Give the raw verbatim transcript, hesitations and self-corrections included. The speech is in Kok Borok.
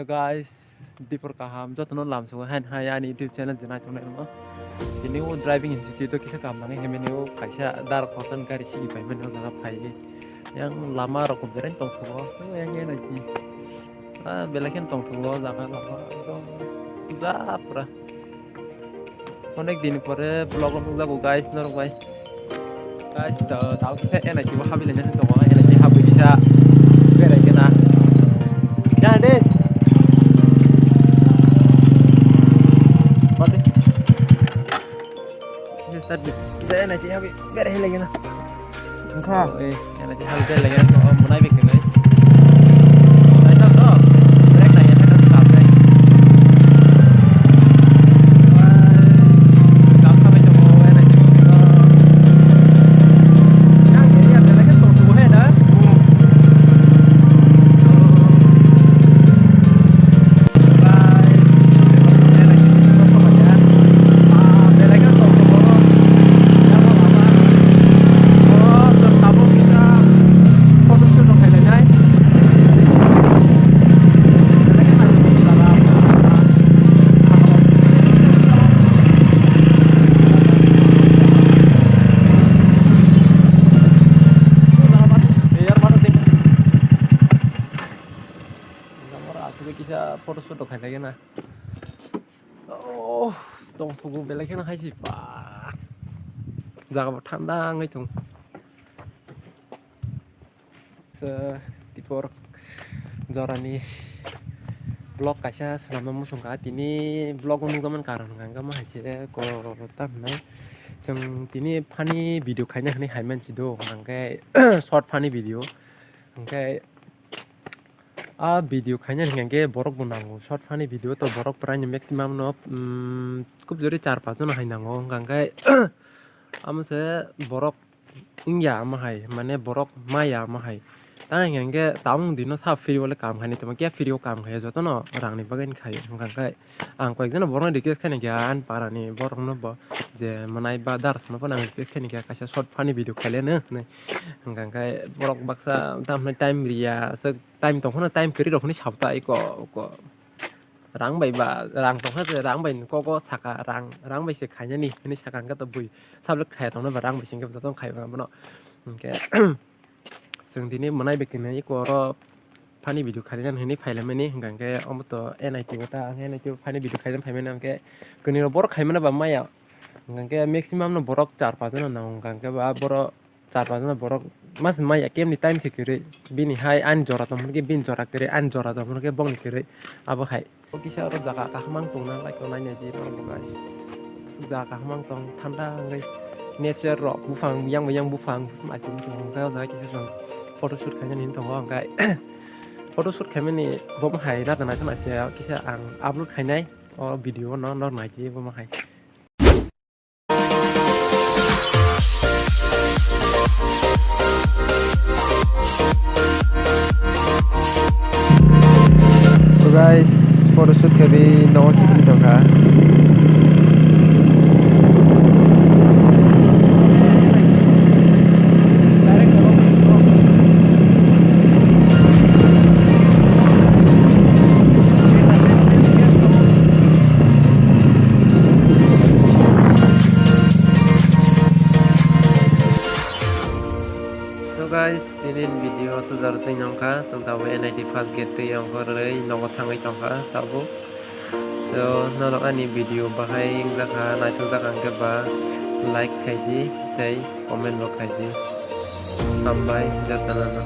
Guys, dipor kaham jotono lamsongo hain hai ani YouTube channel je naithok nairokno. Tini o driving institute o kisa kaham nangwi himani o kaisa dar khosan gari sigi paimani o jaga phaiwi. Yang lama rok bo berai tongthogo, yang e naidi. Ah, belai kheno tongthogo o jaga lama ekdom suja pura. Onek din pore vlog o nukjago guys, norok bai. Guys, to tao kisa N I T o habwi laina tongo, N I T habwi kisa berai khe na. Ya de. Bade. Kisa N I T habwi berai lai khe na. Wngkha? Eh, N I T hal bel lagi, oh, munai bek kelai. Naithok to, brake nai, naithok to, brake. Wah, kam sampai toko, N I T bek kelo. Yang ini ada lagi toko tuh, ya, dah? Aswk kisa photoshoot rok khailaiya na. Oh, tongthogo belai kheno hai se ba. Jaga bo thanda wngwi tong. So, tipor jorani vlog kaisa swnamna muchung kha. Tini vlog o nukjakmani karon hwnkha hwnkhe mo hai se ko ta hwnwi. Chwng tini funny video khaina hwnwi hai mansi do, hwnkhe short funny video. Hwnkhe A video khaina hwnkha khe borok bo nango. Short funny video to borok prai ni maximum no, um, khub jori char panch jona hai nango. Hwnkha khe amo se borok wngya amo hai, mane borok maya amo hai. Ta hwnkha khe tabuk dino sa free o le kam khainai tongma khe free o kam khai joto no rang ni bagwi khai. Hwnkha khe Ang koyekjano borokno request khaina khe ani parani borokno bo je mwnai ba dar phano phano ang request khaina khe kaisa short funny video khaileno hinwi. Hwnkha khe borok baksa tamhinai time riya, aswk time tong phano time kwrwi rok hinwi sabo ta eko, eko. Rang bai ba, rang tong kha je rang bai ni kok o saka, rang, rang bai se khainani hinwi saka hwnkhe to bui sabole khaya tongno ba rang bai se hwnkhe jotono khai mano. Hwnkhe Chwng tini mwnai bai kwnwi eko oro funny video khaina hinwi phailaimani, hwnkha khe omo to N I T o ta, ang N I T o funny video khaina phaimani, hwnkhe kwnwi rok borok khaimani ba maya, hwnkha khe maximum no borok char panch jona nango, hwnkha khe ba borok char panch jona borok mas maya kemni time se kwrwi, bini hai ani jora tong phano khe bini jora kwrwi, ani jora tong phano khe bongni kwrwi, abo hai. O kisa oro jaga kaham ang tongna like o naina di norok bo guys. Jaga kaham ang tong thanda wngwi nature rok buphang yang bai yang buphang buphang achuk buphang wngkha o jaga kisa chwng photoshoot khainani tongo hwnkhe photoshoot khaimani bo hai nata naithok naithok kisa ang upload khainai o video no norok naidi bo hai. So guys, photoshoot khebi nogo kibili tongkha. So guys, tini video sujar twi nongkha, chwng tabuk N I T first gate twi ongkhorwi nogo thangwi tongkha tabuk. So, norok ani video bahai wngjakha, naithokjak hwnkhe ba like khaidi tei comment bo khaidi. Hambai jotono no.